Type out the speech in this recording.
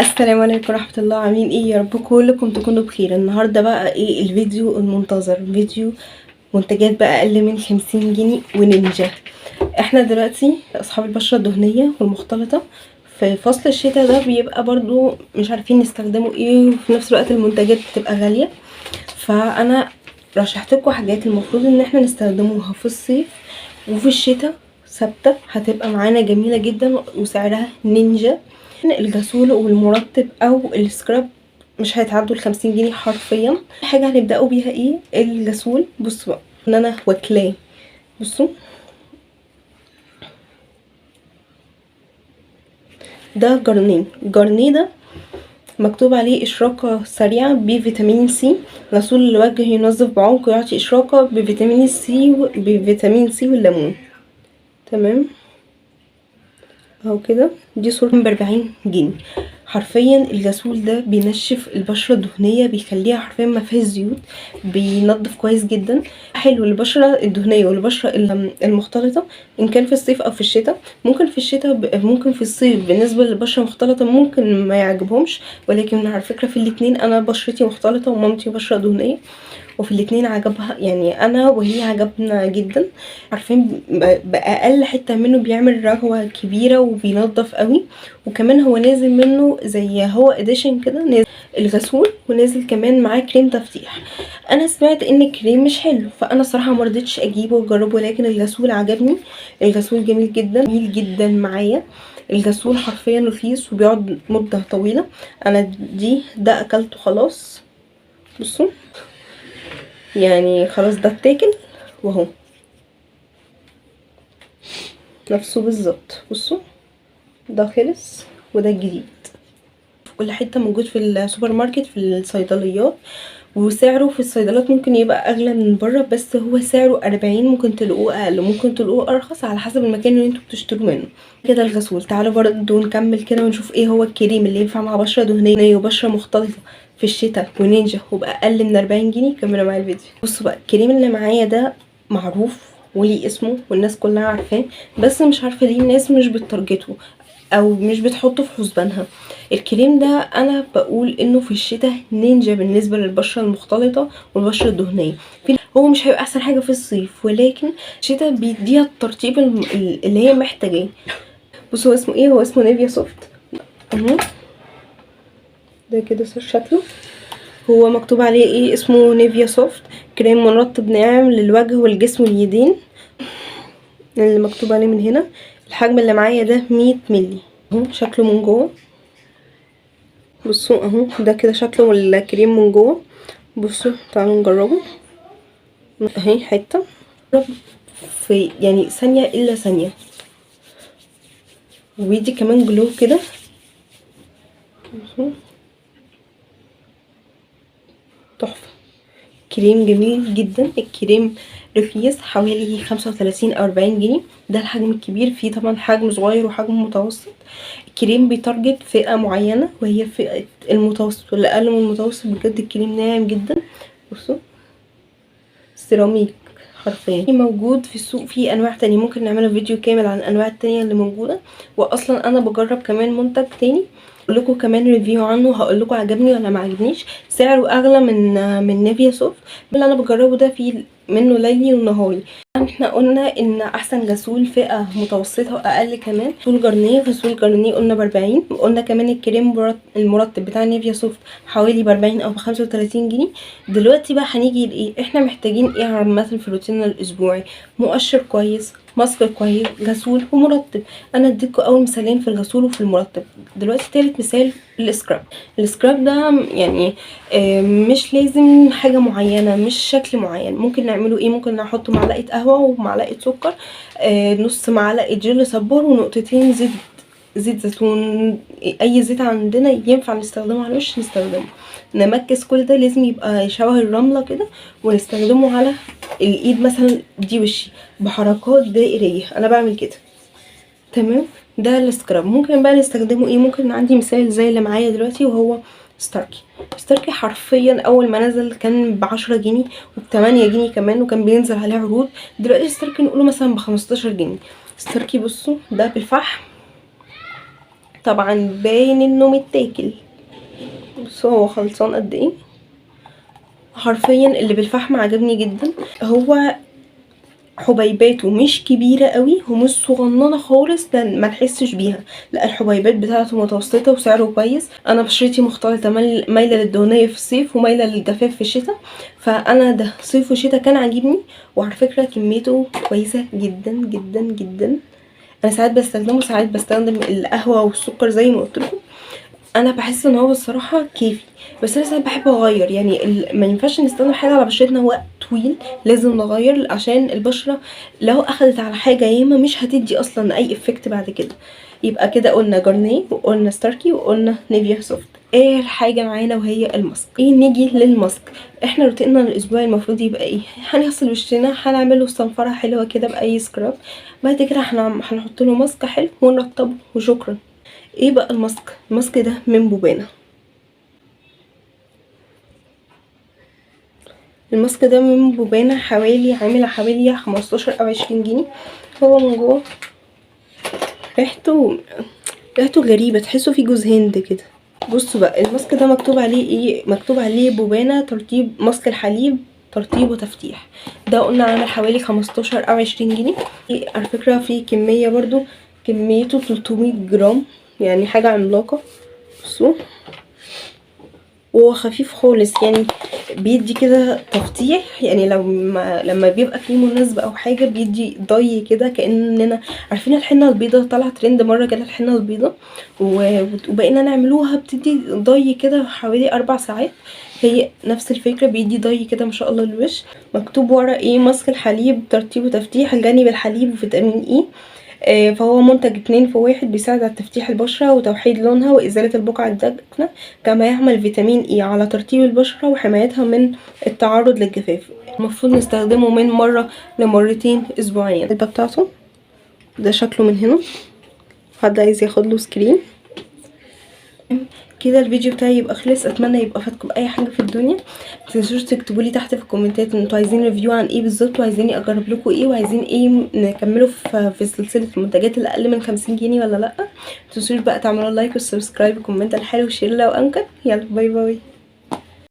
السلام عليكم ورحمة الله. عاملين ايه؟ يا رب كلكم تكونوا بخير. النهاردة بقى ايه الفيديو المنتظر؟ فيديو منتجات بقى اقل من 50 جنيه ونينجا. احنا دلوقتي اصحاب البشرة الدهنية والمختلطة في فصل الشتاء ده بيبقى برضو مش عارفين نستخدمه ايه، وفي نفس الوقت المنتجات بتبقى غالية. فانا رشحت لكم حاجات المفروض ان احنا نستخدموها في الصيف وفي الشتاء، ثابتة هتبقى معانا جميلة جدا وسعرها نينجا. الغسول والمرطب او ال scrub مش هيتعدوا ال50 جنيه حرفيا. حاجة هنبدأوا بيها ايه؟ الغسول. بصوا بقى ان انا واكلاه، بصوا ده جرنيه. جرنيه ده مكتوب عليه إشراقة سريعة بفيتامين سي، غسول للوجه ينظف بعمق ويعطي إشراقة بفيتامين سي بفيتامين سي والليمون. تمام اهو كده. دي صورة ب40 جنيه. حرفيا الغسول ده بينشف البشرة الدهنية، بيخليها حرفيا ما فيهاش زيوت، بينظف كويس جدا، حلو للبشرة الدهنية والبشرة المختلطة ان كان في الصيف او في الشتاء. ممكن في الشتاء ممكن في الصيف بالنسبة للبشرة المختلطة ممكن ما يعجبهمش، ولكن على فكرة في الاتنين انا بشرتي مختلطة ومامتي بشرة دهنية، وفي الاتنين عجبها، يعني انا وهي عجبنا جدا. عارفين باقل حتة منه بيعمل رغوه كبيرة وبينظف قوي، وكمان هو نازل منه زي هو edition كده، نازل الغسول ونازل كمان معاه كريم تفتيح. انا سمعت ان الكريم مش حلو، فانا صراحة ما رضيتش اجيبه واجربه، لكن الغسول عجبني. الغسول جميل جدا، جميل جدا معايا. الغسول حرفيا رخيص وبيقعد مده طويلة. انا ده اكلته خلاص، بصوا يعني خلاص ده اتاكل وهو نفسه بالظبط. بصوا ده خلص وده الجديد، في كل حتة موجود، في السوبر ماركت، في الصيدليات، وسعره في الصيدليات ممكن يبقى اغلى من بره، بس هو سعره 40، ممكن تلاقوه اقل ممكن تلاقوه ارخص على حسب المكان اللي انتوا بتشتروا منه. كده الغسول. تعالوا برضو نكمل كده ونشوف ايه هو الكريم اللي ينفع مع بشره دهنية وبشره مختلطة في الشتاء ونينجا وبأقل من 40 جنيه. كملوا معايا الفيديو. بصوا بقى الكريم اللي معايا ده معروف وليه اسمه والناس كلها عارفاه، بس مش عارفه ليه الناس مش بتارجته او مش بتحطه في حسبانها. الكريم ده انا بقول انه في الشتاء نينجا بالنسبة للبشره المختلطة والبشره الدهنية. هو مش هيبقى احسن حاجة في الصيف، ولكن الشتاء بيديها الترطيب اللي هي محتاجاه. بصوا هو اسمه ايه؟ هو اسمه نيفيا سوفت اهو، ده كده شكله. هو مكتوب عليه ايه؟ اسمه نيفيا سوفت، كريم مرطب ناعم للوجه والجسم واليدين، اللي مكتوب عليه من هنا. الحجم اللي معايا ده 100 مللي اهو، شكله من جوه. بصوا اهو ده كده شكله الكريم من جوه. بصوا تعالوا نجربه. اهي حتة في يعني ثانية الا ثانية، وبيدي كمان جلو كده. بصوا تحفة، كريم جميل جدا. الكريم رخيص حوالي 35 او 40 جنيه، ده الحجم الكبير، فيه طبعا حجم صغير وحجم متوسط. الكريم بي target فئة معينة وهي فئة المتوسط واللي اقل من المتوسط. بجد الكريم ناعم جدا. بصوا سيراميك حرفيا. موجود في السوق في انواع تانية، ممكن نعمله فيديو كامل عن الانواع التانية اللي موجودة. واصلا انا بجرب كمان منتج تاني هقول لكم كمان review عنه، هقول لكم عجبني ولا ما عجبنيش. سعره اغلى من نيفيا سوفت. اللي انا بجربه ده فيه منه ليلي ونهاري. احنا قلنا ان احسن غسول فئة متوسطه واقل كمان غسول جرنيه. غسول جرنيه قلنا ب40، وقلنا كمان الكريم المرطب بتاع نيفيا سوفت حوالي ب40 او ب35 جنيه. دلوقتي بقى هنيجي لايه؟ احنا محتاجين ايه عامة في روتيننا الاسبوعي؟ مؤشر كويس، ماسك كويس، غسول ومرطب. انا اديتكم اول مثالين في الغسول وفي المرطب، دلوقتي تالت مثال ال scrub. ال scrub ده يعني مش لازم حاجة معينة، مش شكل معين. ممكن نعمله ايه؟ ممكن نحط معلقه قهوة ومعلقة سكر، نص معلقه جل صبار ونقطتين زيت زيتون، اي زيت عندنا ينفع نستخدمه على الوش نستخدمه. نمكس كل ده، لازم يبقى شبه الرملة كده، ونستخدمه على الايد مثلا، دي وشي بحركات دائريه، انا بعمل كده. تمام، ده ال scrub. ممكن بقى نستخدمه ايه؟ ممكن عندي مثال زي اللي معايا دلوقتي وهو ستاركي. ستاركي حرفيا اول ما نزل كان ب10 جنيه وب8 جنيه كمان، وكان بينزل عليه عروض. دلوقتي ستاركي نقوله مثلا ب15 جنيه. ستاركي بصوا ده بالفحم، طبعا باين انه متاكل. بصوا هو خلصان قد ايه. حرفيا اللي بالفحم عجبني جدا. هو حبيباته مش كبيرة قوي ومش صغننه خالص ما نحسش بيها، لا الحبيبات بتاعته متوسطه وسعره كويس. انا بشرتي مختلطة، مايلة للدهنيه في الصيف ومايله للجفاف في الشتاء، فانا ده صيف وشتاء كان عاجبني. وعلى فكرة كميته كويسة جدا جدا جدا. انا ساعات بستخدمه، ساعات بستخدم القهوة والسكر زي ما قلت لكم. انا بحس ان هو الصراحة كافي، بس انا ساعات بحب اغير، يعني ما ينفعش نستخدم حاجة على بشرتنا وقت طويل، لازم نغير عشان البشرة لو اخدت على حاجة ياما مش هتدي اصلا اي effect بعد كده. يبقى كده قلنا جارنيه وقلنا ستاركي وقلنا نيفيا سوفت. اخر حاجة معانا وهي الماسك. ايه نيجي للماسك. احنا روتيننا الاسبوعي المفروض يبقى ايه؟ هنغسل وشنا، هنعمله صنفره حلوة كده باي scrub، بعد كده هنحط له ماسك حلو ونرطبه وشكرا. ايه بقى الماسك؟ الماسك ده من بوبانا. الماسك ده من بوبانا حوالي عامل حوالي 15 او 20 جنيه. هو من جوه ريحته غريبة، تحسوا فيه جوز هند كده. بصوا بقى الماسك ده مكتوب عليه ايه؟ مكتوب عليه بوبانا ترطيب ماسك الحليب ترطيب وتفتيح. ده قلنا عامل حوالي 15 او 20 جنيه. على فكرة في كمية برضو، كميته 300 جرام، يعني حاجة عملاقة. بصوا وهو خفيف خالص، يعني بيدي كده تفتيح، يعني لما بيبقى فيه مناسبة او حاجة بيدي ضي كده، كأننا عارفين الحنة البيضة طلع ترند مرة كده، الحنة البيضة وبقينا نعملوها بتدي ضي كده حوالي 4 ساعات. هي نفس الفكرة، بيدي ضي كده ما شاء الله للوش. مكتوب ورا ايه؟ ماسك الحليب ترطيب وتفتيح، غني بالحليب وفيتامين اي. فهو منتج 2 في 1، بيساعد على تفتيح البشرة وتوحيد لونها وإزالة البقع الداكنة، كما يعمل فيتامين اي على ترطيب البشرة وحمايتها من التعرض للجفاف. المفروض نستخدمه من مرة لمرتين اسبوعيا. العلبة بتاعته ده شكله من هنا، حد عايز ياخد له screen كده. الفيديو بتاعي يبقى خلص، اتمنى يبقى فاتكم اي حاجة في الدنيا. متنسوش تكتبوا لي تحت في الكومنتات ان انتوا عايزين review عن ايه بالظبط، وعايزيني اجرب لكم ايه، وعايزين ايه نكمله في سلسلة المنتجات اللي اقل من 50 جنيه ولا لا. متنسوش بقى تعملوا like و subscribe و comment الحلو و share لو امكن. يلا bye bye.